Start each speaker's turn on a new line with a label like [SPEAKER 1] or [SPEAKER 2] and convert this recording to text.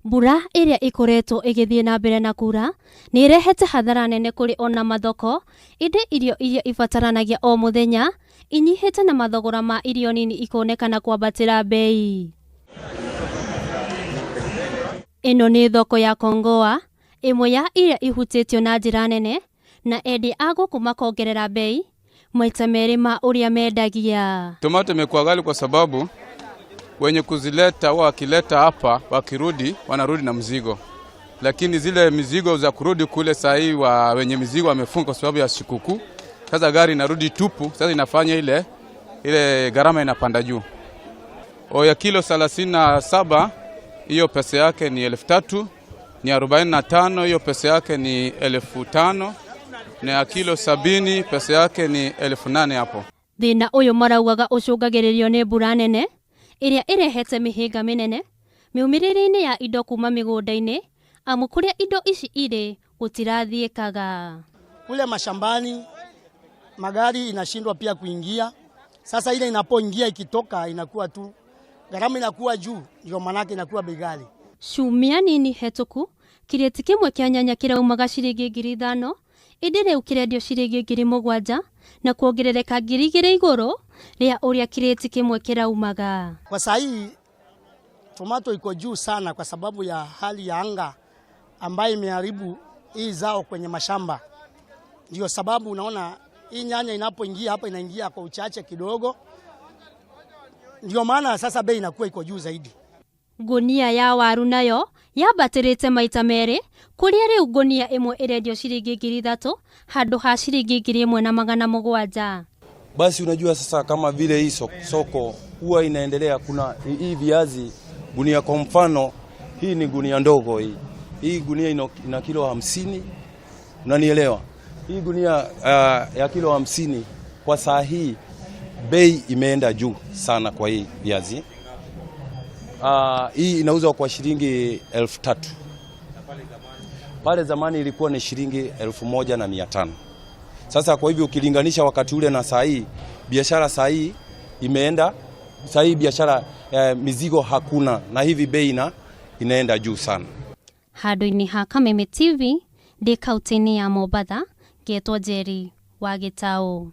[SPEAKER 1] Mbura ĩrĩa ĩkoretwo ĩgĩthiĩ na mbere na kura nĩ ĩrehete hathara nene kũrĩ ona mathoko, ĩndĩ irio iria ibataranagia o mũthenya inyihĩte na mathogora ma irio nini ikonekana kwambatĩra mbei. Ĩno nĩ thoko ya Kongoa, ĩmwe ya iria ihutĩtio na njĩra nene na endia a gũkũ makongerera mbei maita merĩ ma ũrĩa mendagia.
[SPEAKER 2] Tomato imekuwa ghali kwa sababu wenye kuzileta huwa wakileta hapa, wakirudi wanarudi na mzigo, lakini zile mizigo za kurudi kule saa hii wa wenye mizigo wamefunga kwa sababu ya sikukuu. Sasa gari inarudi tupu, sasa inafanya ile ile gharama inapanda juu. O ya kilo 37 hiyo pesa yake ni 3,000, ni 45 hiyo pesa yake ni 5,000, na ya kilo 70 pesa yake ni 8,000 hapo.
[SPEAKER 1] Thĩna ũyũ maraugaga ũcũngagĩrĩrio nĩ mbura nene ĩrĩa ĩrehete mĩhĩnga mĩnene mĩumĩrĩre-inĩ ya indo kuma mĩgũnda-inĩ, amu kũrĩa indo ici irĩ gũtirathiĩkaga.
[SPEAKER 3] Kule mashambani magari inashindwa pia kuingia. Sasa ile inapoingia ikitoka inakuwa tu gharama inakuwa juu, ndio maanake inakuwa bei ghali.
[SPEAKER 1] Ciumia nini hetũku kirĩti kĩmwe kĩa nyanya kĩraumaga ciringi 5,000, ĩndĩ rĩu kĩrendio ciringi 7,000 na kuongerereka 2,000 igũrũ rĩa ũrĩa kirĩti kĩmwe kĩraumaga.
[SPEAKER 3] Kwa saa hii tomato iko juu sana kwa sababu ya hali ya anga ambayo imeharibu hii zao kwenye mashamba. Ndio sababu unaona hii nyanya inapoingia hapa inaingia kwa uchache kidogo, ndio maana sasa bei inakuwa iko juu zaidi.
[SPEAKER 1] Ngunia ya waru nayo yambatĩrĩte maita merĩ, kũrĩa rĩu ngunia ĩmwe ĩrendio ciringi 3,000 handũ ha ciringi 1,700.
[SPEAKER 4] Basi unajua sasa kama vile hii soko huwa inaendelea, kuna hii viazi gunia, kwa mfano hii ni gunia ndogo hii. Hii gunia ina kilo 50, unanielewa? Hii gunia ya kilo 50 kwa saa hii bei imeenda juu sana kwa hii viazi. Hii inauzwa kwa shilingi 3,000. Pale zamani ilikuwa ni shilingi 1,500. Sasa kwa hivyo ukilinganisha wakati ule na saa hii, biashara saa hii imeenda, saa hii biashara mizigo hakuna na hivi bei inaenda juu sana.
[SPEAKER 1] Handũ-inĩ ha Kameme TV ndĩ kaunti-inĩ ya Mombatha, ngetwo Njeri wa Gĩtaũ.